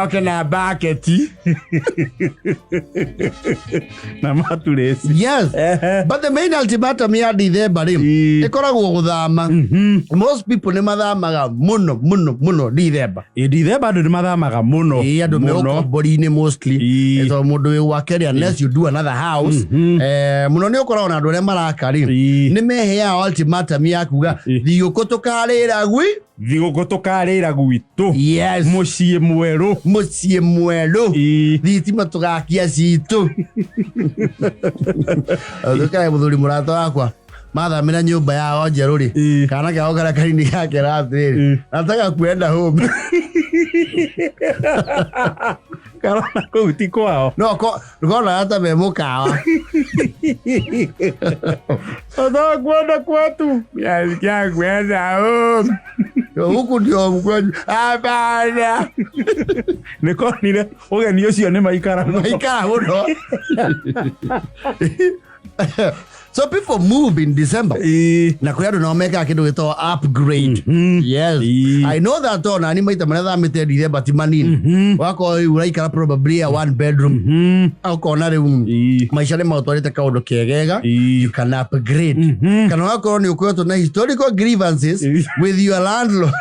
Oke na baketi. Na maturĩci. Yes. But the main ultimatum ya Dithemba rĩ Ĩĩ. ĩkoragwo gũthama. Most people nĩ mathamaga mũno mũno mũno Dithemba. Ĩ Dithemba andũ nĩ mathamaga mũno. Ĩĩ andũ me Mũno. ũkombori-inĩ mostly. Ĩĩ. Tondũ mũndũ wĩ gwake rĩ unless you do another house. Mũno nĩ ũkoragwo na andũ arĩa maraka rĩ Ĩĩ. nĩ meheaga ultimatum ya kuga Ĩĩ. thigũkũ tũkarĩra gwi. Thigũkũ tũkarĩra gwitũ. Yes. Mũciĩ mwerũ. Mũciĩ mwerũ. Ĩĩ. Thitima tũgakia citũ. Thũkae mũthuri mũrata wakwa mathamĩra nyũmba yao njerũ rĩ Ĩĩ. kana kao karĩa kanini gakera atĩrĩrĩ Ĩĩ. nataka kuenda home. Karona kũu ti kwao. No konaga ta me mũkawa. Nataka kuenda kwetu. Nasikia kuenda home. Huku ndio mkwenyu. Hapana. Nä konire å geni å cio nä maikara mũno. Maikara mũno. So people move in December. Ĩĩ. Na kwĩ andũ nao mekaga kĩndũ gĩtagwo upgrade. Yes. Ĩĩ. I know that ona ni maita marĩa thamĩte December ti manini. Wakorwo rĩu ũraikara probably a one bedroom. Ũkona rĩu Ĩĩ. maica nĩ magũtwarĩte kaũndũ kegega. Ĩĩ. You can upgrade. Kana wakorwo nĩ ũkoretwo na historical grievances Ĩĩ. with your landlord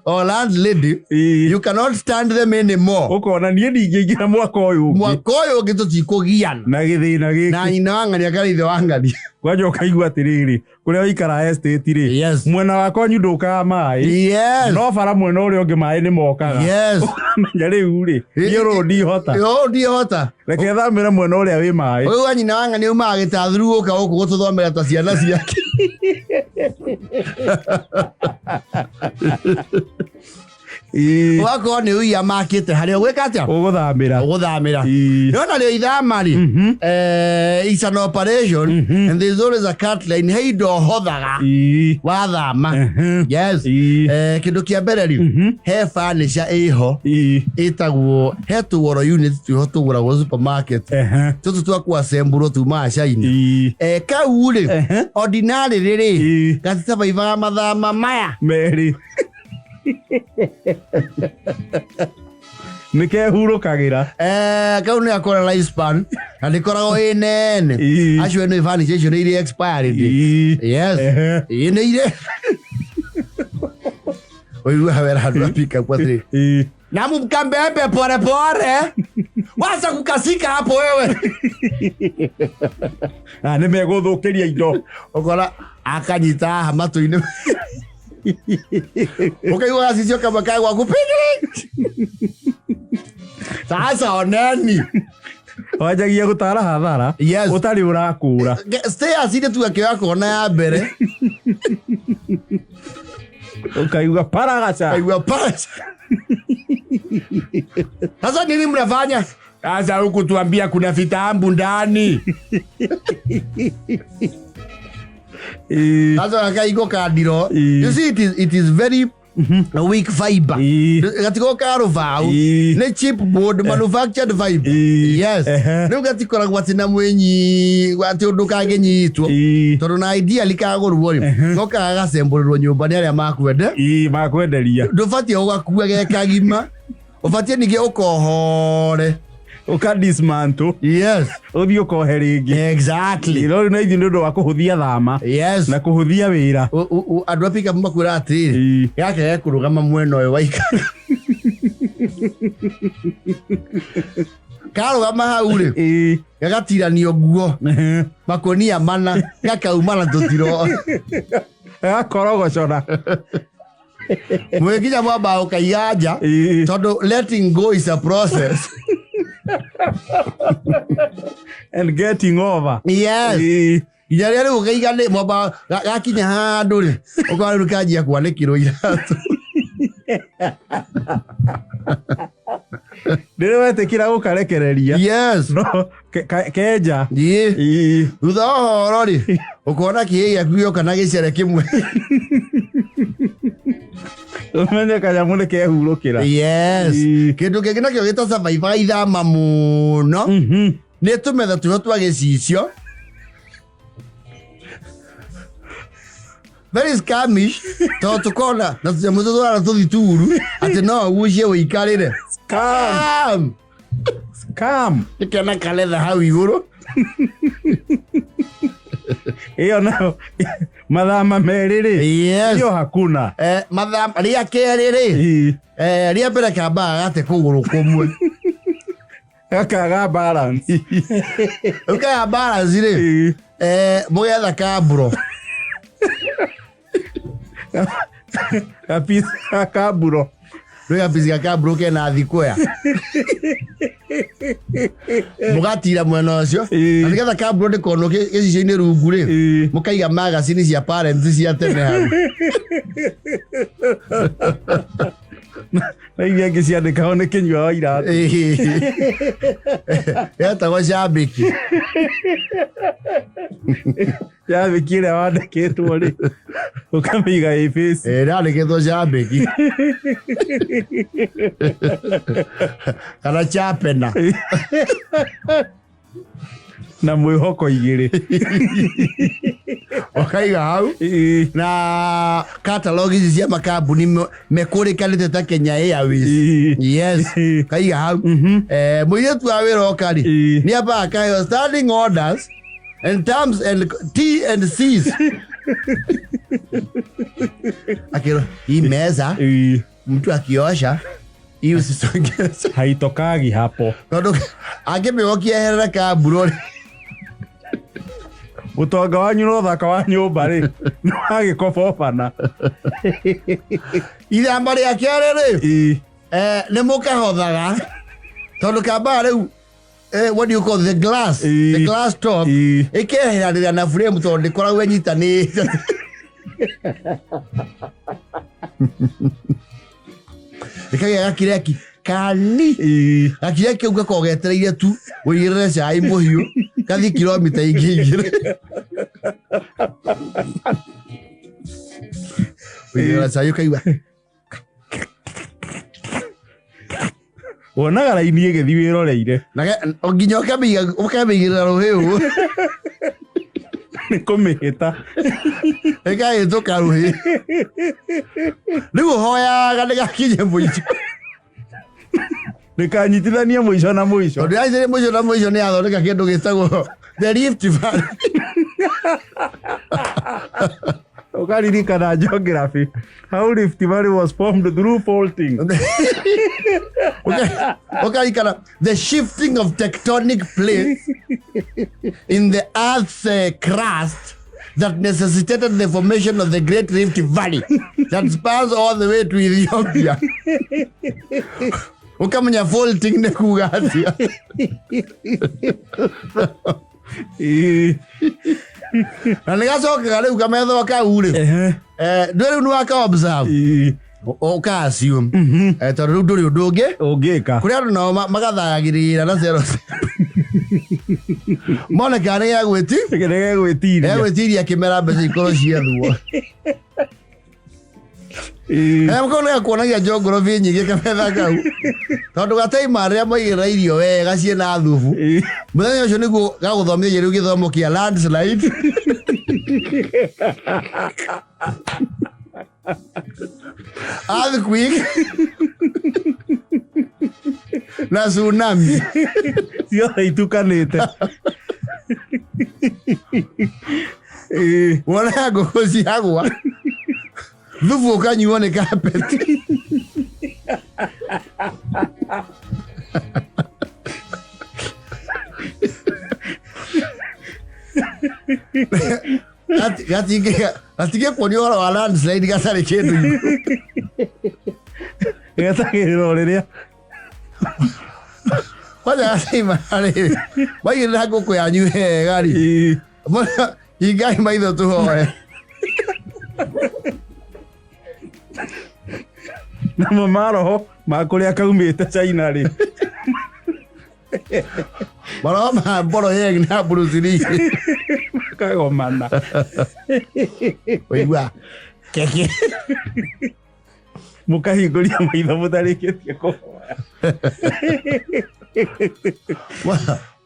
or landlady. Ĩĩ. You cannot stand them anymore. Ũkona niĩ ndingĩingĩra mwaka ũyũ ũngĩ Mwaka ũyũ ũngĩ tũtikũgiana. na gĩthĩna gĩkĩ. Na nyina wa ng'ania kana ithe wa ng'ania. Kwanja ũkaigua atĩrĩrĩ, kũrĩa ũikara estate rĩ, Yes. mwena wa kwanyu ndũkaga maĩ, Yes. no bara mwena ũrĩa ũngĩ maĩ nĩ mokaga. Yes. Ũkamenya rĩu rĩ, niĩ rũũ ndihota, Ũũ ndihota. reke thamĩre mwena ũrĩa wĩ maĩ. Ũyũ wa nyina wa ng'ania umaga gĩtathuru gũka gũkũ gũtũthomera ta ciana ciake. Ĩĩ. Ũgakorwo nĩ ũiya makĩte harĩa ũgwĩka atĩa? Ũgũthamĩra. Ũgũthamĩra. Ĩĩ. Nĩwona rĩo ithama rĩ, it's an operation and there's always a cut line. He indo hothaga Ĩĩ. wathama. Yes. Ĩĩ. Kĩndũ kĩa mbere rĩ, he furniture ĩho Ĩĩ. ĩtagwo he tũworo unit twĩho tũgũragwo supermarket. Ehe. Tũtũ twa kũassemble tumaga China. Ĩĩ. Kau rĩ, Ehe. ordinary rĩ, Ĩĩ. gatitabaithaga mathama maya. Merĩ. Nĩ kehurũkagĩra. Kau nĩ gakora lifespan na ndĩkoragwo ĩ nene. Ĩĩ. Acio nĩ furniture icio nĩ irĩ expired. Ĩĩ. Yes. Ehe. Ĩ nĩ irĩ. Ũigua wera andũ a pick up atĩrĩ. Ĩĩ. Na mkambembe pore pore. Wacha kukasika hapo wewe. Na nĩ megũthũkĩria indo. Ũkora akanyita haha matũ-inĩ. Ũkaigua gacicio kamwe ka gwaku pigiri. Sasa oneni. Wanjagia gũtara hathara. Yes. Ũtarĩ ũrakũra. Stairs iria tu akĩoya kona ya mbere. Ũkaigua paragaca. Kaigua pale. Sasa nini mnafanya? Sasa huku tuambia kuna vitambu ndani. Ĩĩ. Sasa wakaigwo kandiro. Ĩĩ. You see it is very weak fiber. Ĩĩ. Gatiko ka rũbaũ. Ĩĩ. Nĩ chipboard manufactured fiber. Ĩĩ. Yes. Ehe. Rĩu gatikoragwo atĩ na mwĩnyi atĩ ũndũ kangĩnyitwo. Ĩĩ. Tondũ na ideally kagũrwo rĩ, no kagacembũrĩrwo nyũmba nĩ arĩa makwende. Ĩĩ, makwenderia. Ndũbatiĩ ũgakua ge kagima. Ũbatiĩ ningĩ ũkohore. Ũka dismantle. Yes. Ũthiĩ ũkohe rĩngĩ. Exactly. No rĩu na ithuĩ nĩ ũndũ wa kũhũthia thama Yes. na kũhũthia wĩra. Andũ a pickup makwĩra atĩrĩrĩ, Ĩĩ. gaka gekũrũgama mwena ũyũ waikara. Karũgama hau rĩ, Ĩĩ. gagatiranio nguo makonia mana gakauma na tũtiro. Gakorogocora. Mwĩnginya mwambaga ũkaiga nja Ĩĩ. tondũ letting go is a process. And getting over. Yes. Ĩĩ. Nginya rĩrĩa rĩu ũkaiga nĩ mwamba gakinya handũ rĩ, ũkona rĩu kanjia kwanĩkĩrwo iratũ. Rĩrĩa wetĩkĩra gũkarekereria. Yes. No, kenja. Ĩĩ. Ĩĩ. Thutha wa ũhoro rĩ, ũkona kĩĩ gĩaku gĩoka na gĩcere kĩmwe. Ũmenye kanyamũ nĩ kehurũkĩra. Yes. Ĩĩ. Kĩndũ kĩngĩ nakĩo gĩtacabaibaga ithama mũno nĩ tũmetha tũrĩa twa gĩcicio. Very scamish tondũ tũkona na tũnyamũ tũtwara tũthituru atĩ no ũgucie ũikarĩre. Scam. Scam. Scam. Gĩkena karetha hau igũrũ. Ĩyo nayo mathama merĩ rĩ. Yes. Ĩyo hakuna. Mathaa rĩa kerĩ rĩ, Ĩĩ. rĩa mbere kambaga gate kũgũrũ kũmwe. Gakaga balance. Rĩu kaya balance rĩ, Ĩĩ. mũgetha kamburo. Gapisa kamburo. Rĩu gapici ga kamburo kena thikwea. Mũgatira mwena ũcio. Ĩĩ. Na nĩgetha kamburo ndĩkonwo gĩcicio-inĩ rungu rĩ, Ĩĩ. mũkaiga magazine cia parents cia tene hau. Na iria ingĩ ciandĩkagwo nĩ kĩnyua wa iratũ. Ĩĩ. Yetagwo cambĩki. Njambĩki ĩrĩa wandĩkĩtwo rĩ, ũkamĩiga ĩ face. Ĩrandĩkĩtwo njambĩki kana chapena. Na mwĩhoko igĩrĩ. Ũkaiga hau. Na catalog ici cia makambuni mekũrĩkanĩte ta Kenya Airways. Yes. Kaiga hau. Mũirĩtu wa wĩra oka rĩ, nĩ ambaga akaheo standing orders and terms and T and C's. Akĩrwo hii meza mtu akiosha hii usisongeze. Haitokagi hapo. Tondũ angĩmĩokia eherere kamburo rĩ. Ũtonga wanyu na ũthaka wa nyũmba rĩ, nĩ wagĩkobobana. Ithamba rĩa kerĩ rĩ, nĩ mũkahothaga tondũ kambaga rĩu, what do you call the glass? The glass top ĩkeheranĩra na frame tondũ ndĩkoragwo ĩnyitanĩte. Ĩkagĩa gakireki kani. Gakireki kau gakoragwo getereire tu ũigĩrĩre cai mũhiũ kathiĩ kilomita ingĩ igĩrĩ. Ũigĩrĩra cai ũkaigua. Wonaga raini ĩgĩthiĩ wĩroreire. Na nginya ũkamĩigĩrĩra rũhĩ ũguo. Nĩ kũmĩhĩta. Ĩkahĩtũka rũhĩ. Rĩu ũhoyaga ndĩgakinye mũico. Ndĩkanyitithanie mũico na mũico. Tondũ yanyitithania mũico na mũico nĩ yathondeka kĩndũ gĩtagwo the Rift Valley. Ũkaririkana geography, how Rift Valley was formed through faulting. Ũkaririkana the shifting of tectonic plates in the earth's crust that necessitated the formation of the Great Rift Valley that spans all the way to Ethiopia. Ukamenya faulting nĩ kuga atĩa. Na nĩ gacokaga rĩu kamethwa kau rĩ, ndũĩ rĩu nĩ waka observe. Ũka assume. Tondũ rĩu ndũrĩ ũndũ ũngĩ ũngĩka. Kũrĩ andũ nao magathayagĩrĩra na cero mone kana nĩ gegwĩti Nĩgegwĩtiria. Gegwĩtiria kĩmera mbeca ikorwo ciethwo. Kau nĩgakuonagia njongorobi nyingĩ kametha kau tondũ gataima rĩrĩa maigĩrĩra irio wega ciĩna thubu. Mũthenya ũcio nĩguo gagũthomithagia rĩu gĩthomo kĩa landslide, earthquake na tsunami. Ciothe itukanĩte. Wona ngũkũ ciagwa thubu ũkanyuo nĩ kapeti. Gatingĩkuonia ũhoro wa landslide gatarĩ kĩndũ igũrũ. Getagĩrĩra o rĩrĩa Kwanja gataima rĩ maigĩrĩra ngũkũ yanyu wega rĩ, hingai maitho tũhoe. Namo maroho ma kũrĩa kaumĩte China rĩ. Maroho ma Mboro Yeng na Bruce Lee. Kagomana. Ũigua keke. Mũkahingũria maitho mũtarĩkĩtie kũhoya.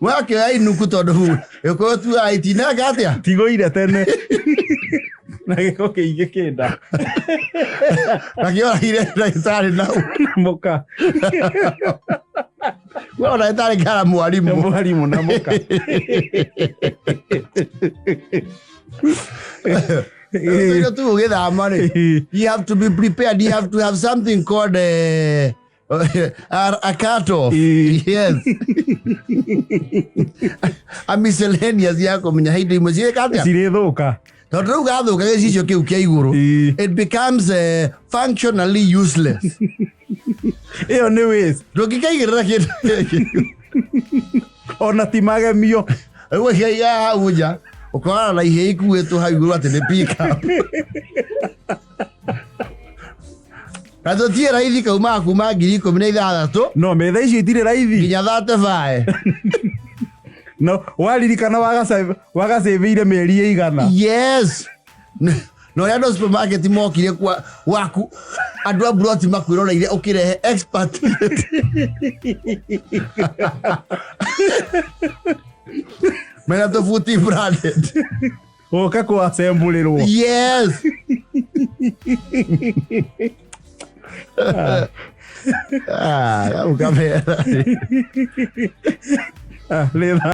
Wakĩoya inuku tondũ ĩkorwo tuaga itinanga atĩa. Tigũire tene na gĩko kĩingĩ kĩnda. Nakĩoragire ndagĩtarĩ nau. Na mũka. Wona ndagĩtarĩ kara mwarimũ. Mwarimũ na mũka. Rĩu tu ũgĩthama rĩ, you have to be prepared. You have to have something called a cut off. Yes, a miscellaneous ya kũmenya hĩndĩ imwe ciĩka atĩa. Cirĩthũka. Tondũ rĩu gathũka gĩcicio kĩu kĩa igũrũ, it becomes functionally useless. Ĩyo nĩ waste. Ndũngĩkaigĩrĩra kĩndũ gĩkĩ. Ona ti magemio. Rĩu ũkĩiga hau nja ũkorana na ihĩ ikuĩtwo hau igũrũ atĩ nĩ pick-up. Na tũtirĩ raithi, kaumaga kuma 16,000 No metha icio itirĩ raithi. Nginya 35. No waririkana wagacĩvĩire mĩeri ĩigana. Yes, na ũrĩa andũ a supermarket mokire kwa waku, andũ a broti makwĩroreire ũkĩrehe expert mena tũbuti branded. Ũka kũacembũrĩrwo. Yes. Ah, kau kamera. Ah, rĩtha.